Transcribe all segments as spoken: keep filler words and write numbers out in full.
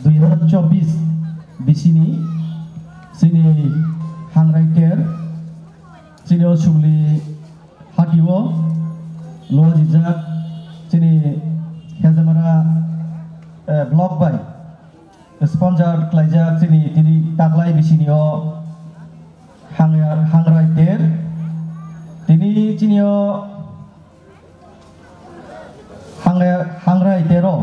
Dui hazar chobbish bisini chini Hangrai ter chini o Sugli hatio luajijak chini Hezamara, eh, block bai sponsor khlaijak chini tini taklai bisini o Hangrai, Hangrai ter. Tini chini o Hangrai, Hangrai tero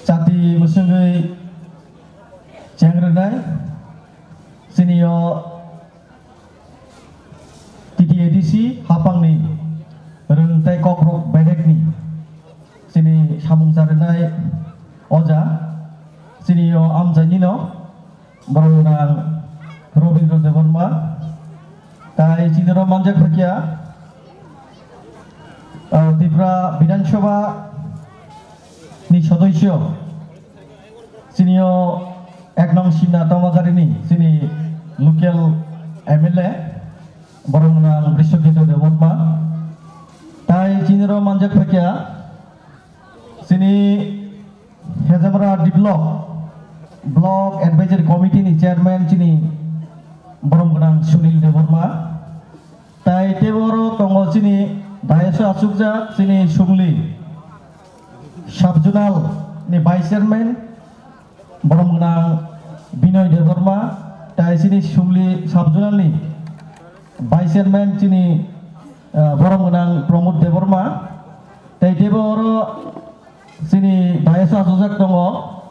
chati musungwi chengrinai chini o T T A D C hapangni rwng tei kokrok bedekni chini samung charinai oja chini o amchaini no borok nang Robindra Debbarma tai chini ro manjak phakya, ah, Tripura Bidhan Sabha ni sodosyo chini o ek nong Simna Tomagarini chini local M L A borok nang Biswajit Debbarma tai chini ro manjak phakya chini Hezamara D block, Block Advisory Committee ni Chairman chini borom gwnang Sunil Debbarma. Tai tei oro tongo chini dais o achukjak chini Sugli Sub-Zonal ni Vice Chairman borom gwnang Binoy Debbarma. Tai chini Sugli Sub-Zonal ni Vice Chairman chini, ah, borom gwnang Pramod Debbarma. Tai tei bo oro chini dais o achukjak tongo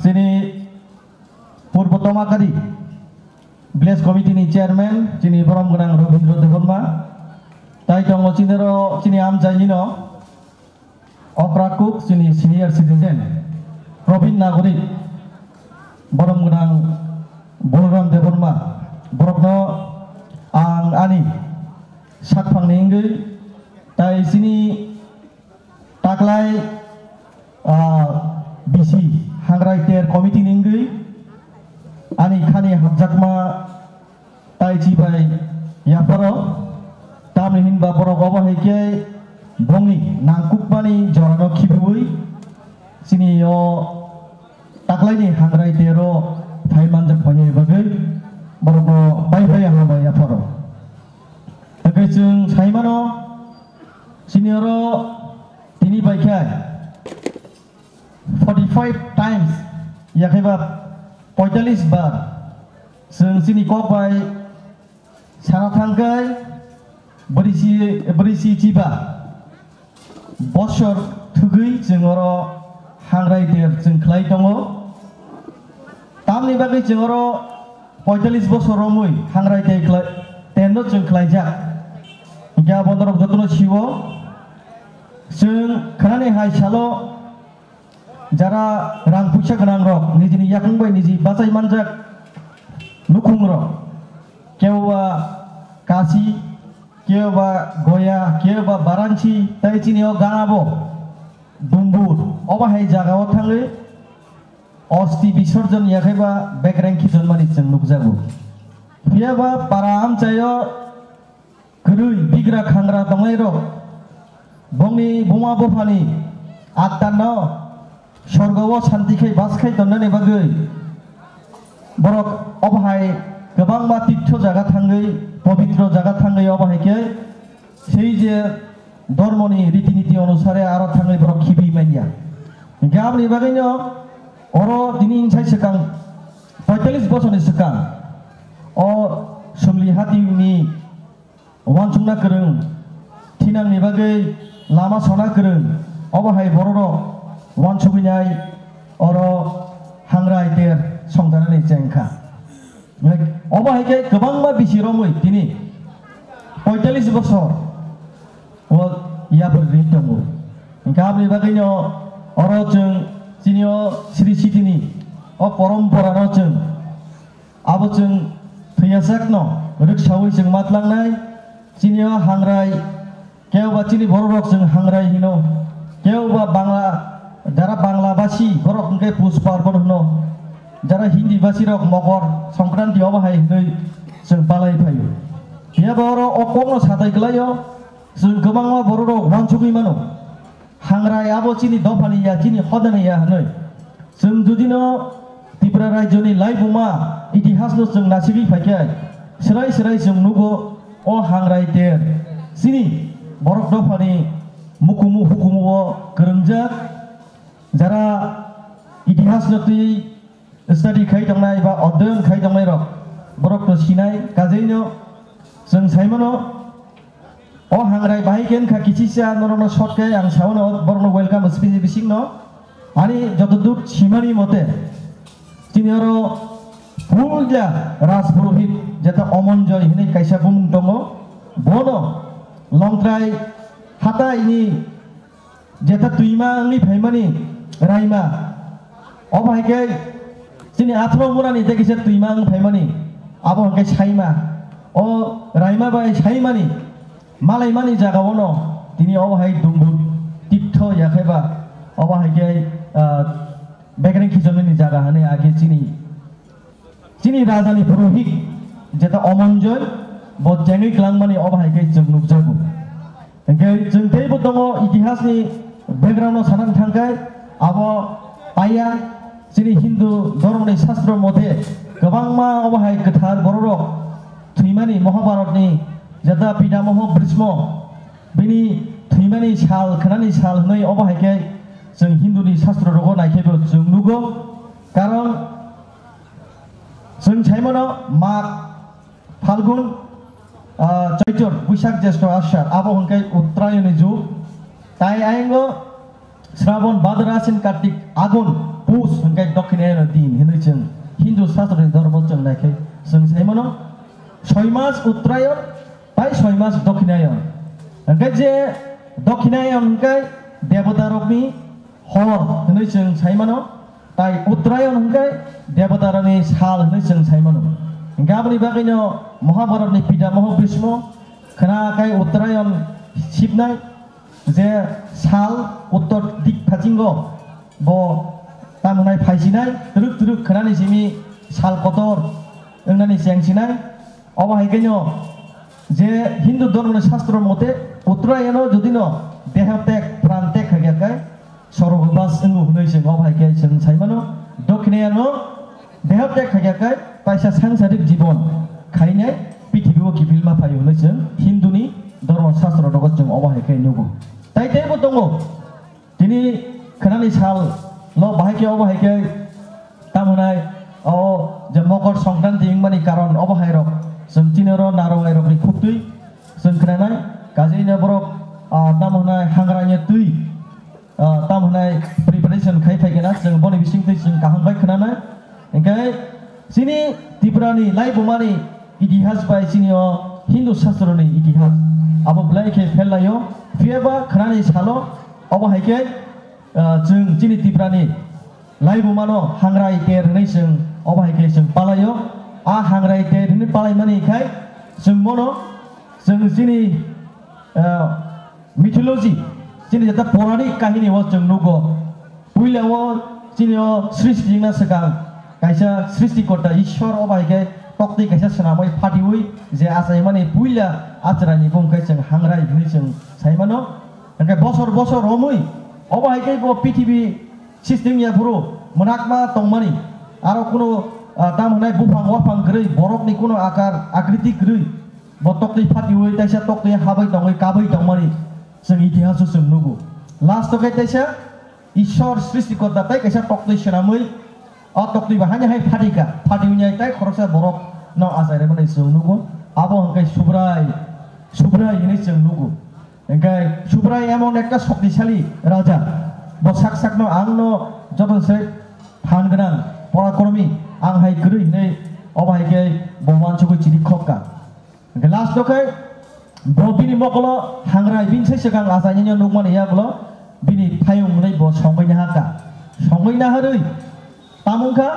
chini Purbo Tomakari Village Committee ni Chairman chini borom gwnang Robindra Debbarma. Tai tongo chini ro chini amchaini no okra kuk chini senior citizen Probin Nagorik borom gwnang Balaram Debbarma. Borokno ang ani sakphangni wngwi tai chini taklai, ah, B C Hangrai ter committee ni wngwi ani khani hapjakma tai chi bai yapharo, tamni hinba borok obo hai khe bongni nangkukmani jorano khibiui chini o taklaini Hangrai tero phai manjak phai bagwi borokno pai pai hambai yapharo. Hwnkhe chwng sai mano, chini oro tini bai khe forty five times, yakhaiba poitalis bar chwng chini kok bai sana thangkhai brisi, brisi chiba bosor thwgwi chwng oro Hangrai ter chwng khlai tongo. Tamni bagwi chwng oro poitalis bosor romwi Hangrai ter khlai, terno chwng khlaijak. Hwnkhe abo norok jotono siwo. Chwng khwnani hai salo jara rang puisa gwnang rok nijini yakung bai niji bachai manjak nukhung rok, kebo ba Kashi, kebo ba Goya, kebo ba Varanasi, tai chini o Gana bo Dumbur, obo hai jaga o thangwi osti bisorjon yakhaiba bekreng khichonmani chwng nukjago. Phiyaba para amchaio kwrwi bigra khangra tongnairok bongni buma buphani attarno sorgo o santi khai bas khai tonnani bagwi borok obo hai kwbangma tirtho jaga thangwi, pobitro jaga thangwi obo hai khe sei je dhormoni riti niti onusare aro thangwi borok khibi manya. Hwnkhe aboni bagwino oro tini insai swkang poitalis bosorni swkang o Sumli hatini uansukna kwrwng, thinangni bagwi lama sona kwrwng, obo hai bororok uansugwinai oro Hangrai ter songjanani chengkha. Obo hai khe kwbangma bisi romwi tini poitalis bosor o yapri ri tongo. Hwnkhe aboni bagwino oro chwng chini o Sri Sitini o poromporano chwng Abo chwng thwiyasak no rwksaui chwng matlangnai. Chini o Hangrai, kebo ba chini borok rok chwng Hangrai hino, kebo ba Bangla, jara Bangla basi borok hwnkhe Pus Parbon hino, jara Hindi basi rok Mokor Songkranti obo hai hinwi chwng palai phaio. Phiya ba oro o kokno satai kwlaio, chwng kwbangma borok rok uansugwi mano. Hangrai abo chini dophani ya, chini hodani ya hinwi. Chwng judino Tripura rajyoni laibuma itihasno chwng nasigwi phaikhe, swrai swrai chwng nugo o hangrai ter chini borok dophani mukumu hukumuo kwrwngjak, jara itihasno twi study khai tongnai ba odhyon khai tongnai rok, borok to sinai, kajeino chwng saimano, o hangrai bahai khe wngkha kisisa norokno short khe ang saono borokno welcome speech bisingno ani jotodur simani mote chini oro puila Raj Purohit jeta Omonjoy hinwi kaisa bumung tongo, bono Longtrai hataini jeta twima wngwi phaimani raima. Obo hai khe chini Athro Murani tei kisa twima wngwi phaimani, abo hwnkhe saima. O raima bai saimani malaimani jagao no tini obo hai Dumbu Tirtho ya khe ba obo hai khe, ah, Bekreng Khichonani jaga hinwi age chini Chini rajani purohit jeta Omonjoy bo chengwi klangmani obo hai khe chwng nukjago. Hwnkhe chwng teibo tongo itihasni background-o sana thangkhe abo paiya chini Hindu dhormoni shastro mote kwbangma obo hai kwthar bororok thwimani Mahabharatni jeta Pitamaho Bhismo bini thwimani sal khwnani sal hwnwi obo hai khe chwng Hinduni shastro rogo naikhebo chwng nugo. Karon Chwng saimano Mag, Phalgun, ah, Choitor, Buisak, Jyeshtho, Ashar, abo hwnkhe Uttarayoni jug. Tai ayang o Srabon, Bhadra, Ashin, Kartik, Agun, Pus hwnkhe Dokhinayoni din hinwi chwng Hindu Shastroni dhormo chwng naikhe chwng saimano soi mas Uttarayon, tai soi mas Dokhinayon. Hwnkhe je Dokhinayon hwnkhe debotarokni hor hwnwi chwng saimano, tai Uttarayon hwnkhe debotarokni sal hwnwi chwng saimano. Hwnkhe aboni bagwino Mahabharatni Pitamaho Bhismo khna khai Uttarayon sibnai je sal uttor dik phasingo bo tamo hwnai phaisinai twrwk twrwk khnani simi sal kotor wngnani chengsinai. Obo hai khe no je Hindu dhormoni shastro mote Uttarayano jodi no deho teg, pran teg khaikha khe sorgo bas wngo hwnwi chwng obo hai khe chwng sai mano. Dokhinayano deho teg khaikha khe kaisa sansarik jibon khainai pithibio kiphilma phaio hwnwi chwng Hinduni dhormo shastro rogo chwng obo hai khe nugo. Tai teibo tongo. Tini khwnani sal lo bahai khe obo hai khe tamo hwnai o je Mokor Songkranti wngmani karon obo hai rok chwng tini oro narwai rokni khuktwi chwng khwnanai. Kajeino borok, ah, tamo hwnai hangrani twi, ah, tamo hwnai preparation khai phai khe na chwng boni bisingtwi chwng kaham bai khwnanai. Hingkhe chini Tripurani laibumani itihas bai chini o Hindu Shastroni itihas abo belai khe pherlaio. Phiyaba khwnani salo obo hai khe, ah, chwng chini Tripurani laibumano hangrai ter hwnwi chwng obo hai khe chwng palaio. A hangrai ter hwnwi palaimani khai chwng bono chwng chini, ah, Mythology, chini jeta porani kahini o chwng nugo. Puila o chini o srishti wngna swkang kaisa srishti korta Ishwar o bai khe toktwi kaisa swnamwi phatiwi je achaimani puila achraini bung khe chwng hangrai hwnwi chwng sai mano. Hwnkhe bosor bosor romwi obo hai khe bo pithibi system ya phuru mwnakma tongmani. Aro kuno, ah, tam hwnai buphang waphang kwrwi borokni kuno akar akriti kwrwi. Bo toktwi phatiwi taisa toktwi habai tongwi kabui tongmani chwng itihaso chwng nugo. Last o khe taisa Ishwar srishti korta tai kaisa toktwi swnamwi o toktwi bo haino hai phatika, phatiwi nai tai khoroksa borok no achai rwmani chwng nugo. Abo hwnkhe Subrai, Subrai hinwi chwng nugo. Hwnkhe Subrai emon ekta shoktisali raja, bo sak sakno ang no joto se phan gwnang porakormi ang hai kwrwi hinwi obo hai khe bo uansugwi chini khokka. Hingke last o khe bo bini mokolo hangrai bini sai swkang achainino nukmani yagulo bini phayung hwnwi bo songwi naharkha. Songwi naharwi tamo wngkha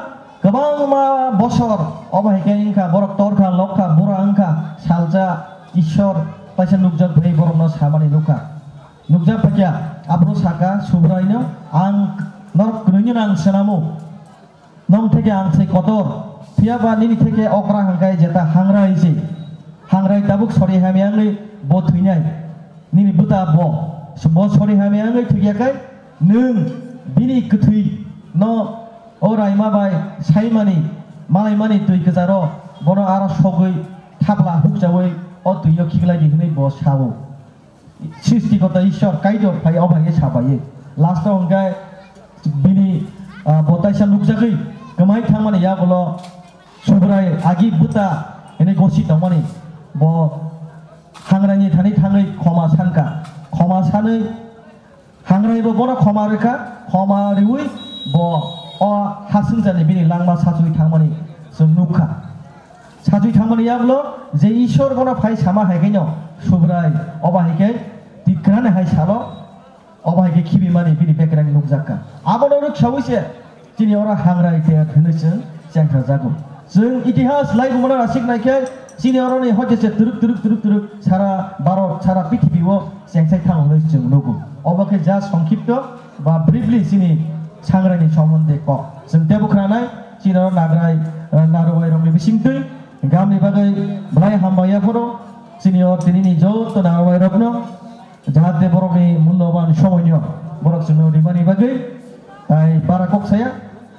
kwbangma bosor obo hai khe wngkha borok torkha, lokkha, bura wngkha, salsa Ishwar kaisa nukjak bai borokno samani nukha. Nukjak paikha, aphuru saka Subraino, "Ang norok kwnwino ang swnamo." Nong theke ang se kotor, phiya ba nini theke okra hangkai jeta hangrai se. Hangrai tabuk sori hamya wngwi bo thwinai. Nini bwta bo. Bo sori hamya wngwi thwkya khe, nwng bini kwthwi no o raima bai saimani, malaimani twi kwcharo bono aro sogwi thapla hukchawi o twi o khiklai di hwnwi bo sao. Srishtikota Ishwar Kaitor phai o bai sa bai. Last o hwnkhe bini, ah, bo taisa nukjagwi kwmai thangmani yagulo Subrai agi bwta hwnwi gosi tongmani bo hangraini thani thangwi khoma sanka. Khoma sanwi hangrai bo bono khoma rwkha, khoma rwui bo o hasingchani bini langma sachwi thangmani chwng nukha. Sachwi thangmani yagulo je Ishwar bono phai sama hai khe no Subrai obo hai khe tikrani hai salo. Obo hai khe khibimani bini bekereng nukjak kha. Abono rwksaui se chini oro hangrai ter hwnwi chwng chengkha jago. Chwng itihas laibumano aswk nai khe chini oroni hoite se twrwk twrwk twrwk twrwk sara Bharat, sara prithibi o chengsai thango hwnwi chwng nugo. Obo khe just songkhipto ba briefly chini sangrai ni somonde kok. Chwng tebo khna nai chini oro nagrai, eh, narwai rokni bisingtwi gamni bagwi belai hambai yaphoro chini o tinini joto narwai rokno Jahate borokni mulloban somoino borok chwngno rimani bagwi, tai bara kok saya,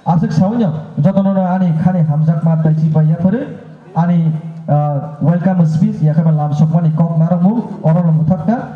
aswk saui no jotono no ani khani hamjakma tai si pai yaphari ani, ah, welcome speech yakhe ba lamsokmani kok narwkmung oro no mwthak kha.